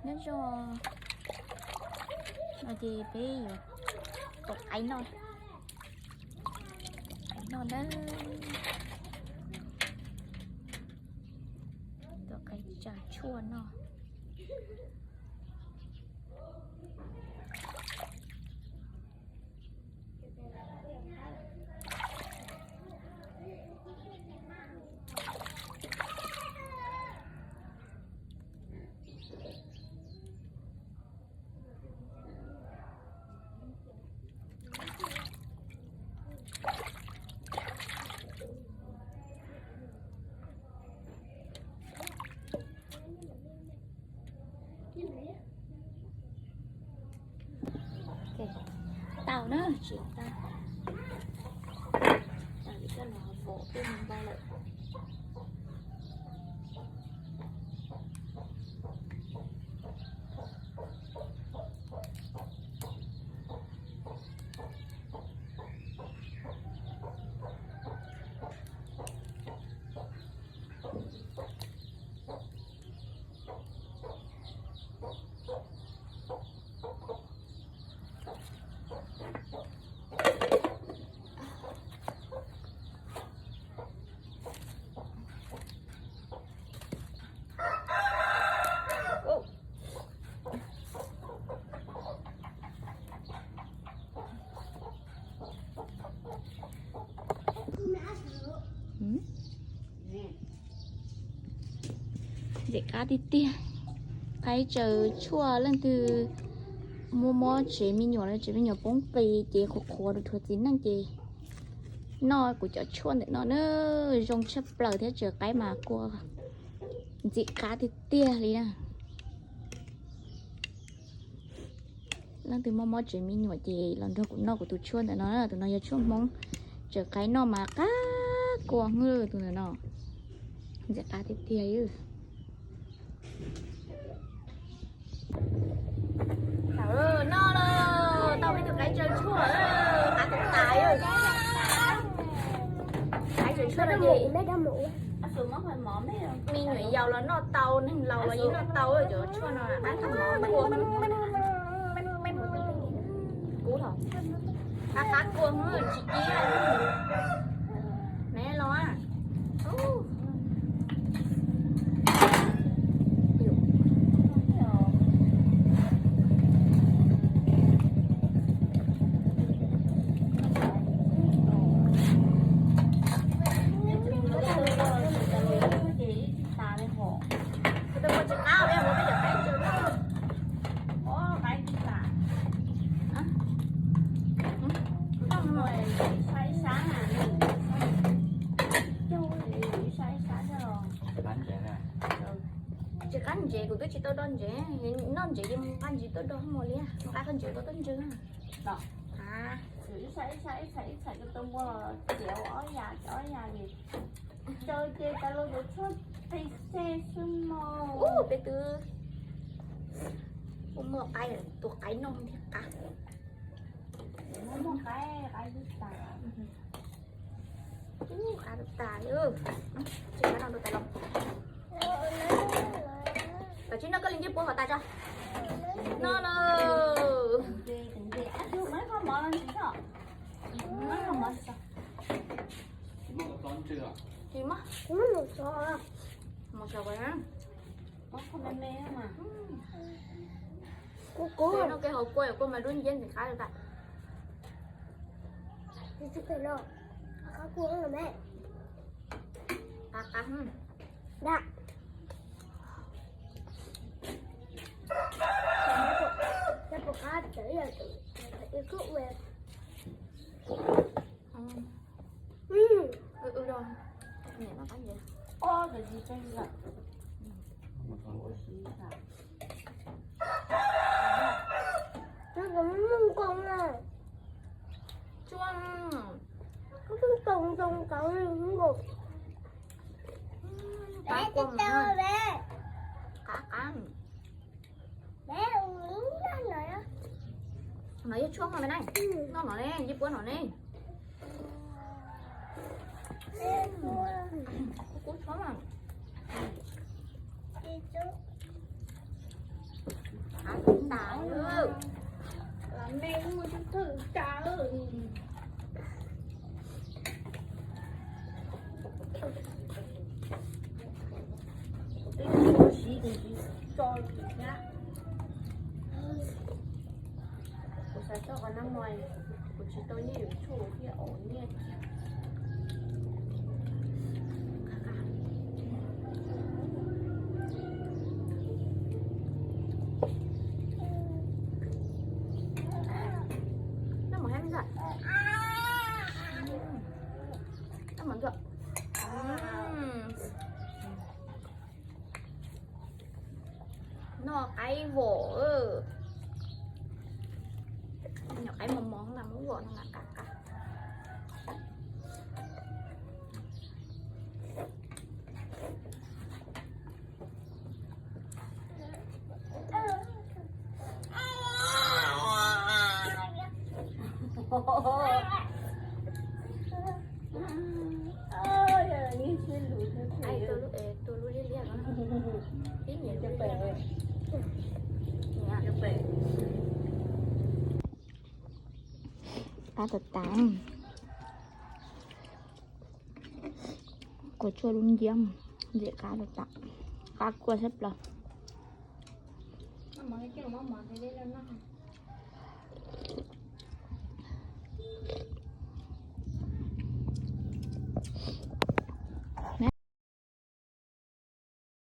Nyob zoo, no ces peb yuav tuav qaib noj, qaib noj na, tuav qaib tsaws tshuaj noj. Tau na, tsis tau, tau li koj los pom peb mus ntau lawm. Ntxim qab tiag tiag. Qaib tsaws tshuaj, leej twg muaj mob tsev me nyuam los tsev me nyuam poob qis ces qhuav qhuav rau rhuav txiv neej ces noj kuv cov tshuaj ntawm no na, zoo tshaj plaws thiab tsaws qaib mas kua ntxim qab tiag tiag li na. Leej twg muaj mob tsev me nyuam ces los nrog kuv noj kuv tus tshuaj ntawm no, tus no yog tshuaj Hmoob, tsaws qaib noj mas qab kua hwj tus ntawm no, ntxim qab tiag tiag. Noj los tau peb tus qaib tsaws tshuaj, qab tas tas. Qaib tsaws tshuaj no ces me nyuam yaus los noj tau, neeg laus los yeej noj tau cov tshuaj no, qab kua, kub thaum, qab kua tsis ib ne los. Tsis qab ntsev, kuv twb tsis tau do ntsev, noj ntsev ces mus nqa ntsev tuaj do mus li, nqa qhov ntsev tuaj tuaj ntsw. Ib txhais ib txhais ib txhais ib txhais ko tau muaj tiav ob yam ob yam li. Tsaws ces tas los tus tshuaj qis xej xwb mog. Ub, peb twb muaj qaib, tua qaib noj thiaj qab. Muaj qaib, qaib twb tas. Ub, qab tas li. Tsis qab no rau tas los. Koj tsis noj koj li ncej puab hov tas tso. Noj lawm. Tsis muaj. Mos tso. Kuv kuv noj ke hauv kua, kua mas dub nciab ntxim qab tas. Qab qab. Tsuag, tsuag, tsuag, tsuag. Qab kua, qab qab. No yog tshuaj mas me na. Noj no ne, ncej puab no ne. Kub kub tshuaj mas. Twb tsis tau siv ces tsis tso thiab. Kuv xav coj qhov no mus, kuv tsis tau nyiaj yuav tshuaj thiab os nyiaj. Noj mov hab ntxuam. Noj mov ntxuam. Noj qaib vom. Nyuam qaib mos mos mas muab vom no mas qab qab. Qab tas tas. Kua tshuaj dub nciab, ntxim qab tas tas, qab kua tshaj plaws.